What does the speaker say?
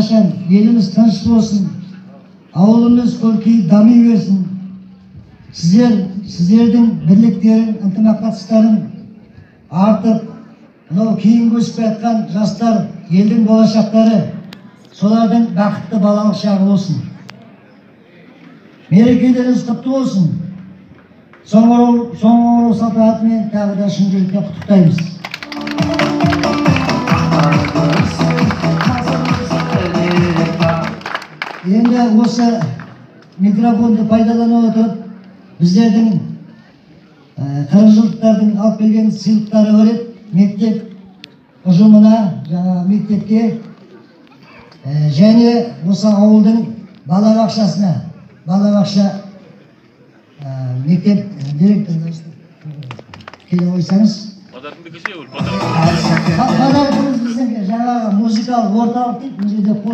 Әрқашан еліміз тыныш болсын, ауылымыз көркейіп дами берсін. Сіздердің бірліктерің, ынтымақтастықтарың артып, мынау кейінгі өсіп жатқан жастар елдің болашақтары, солардың бақытты балалық шағы болсын. Мерекелеріңіз құтты болсын. Соңғы салтанатымен тағы да шын жүректен құттықтаймыз. Енді осы микрофонды пайдалана отырып, біздердің 40 жылдықтардың алып келген сыйлықтары бар еді. Мектеп ұжымына, жаңа мектепке, және осы ауылдың балабақшасына, балабақша мектеп директоры келе қойсаңыз. Подаркымыз біздің жаңағы музыкалық орталық дейді, бұл жерде.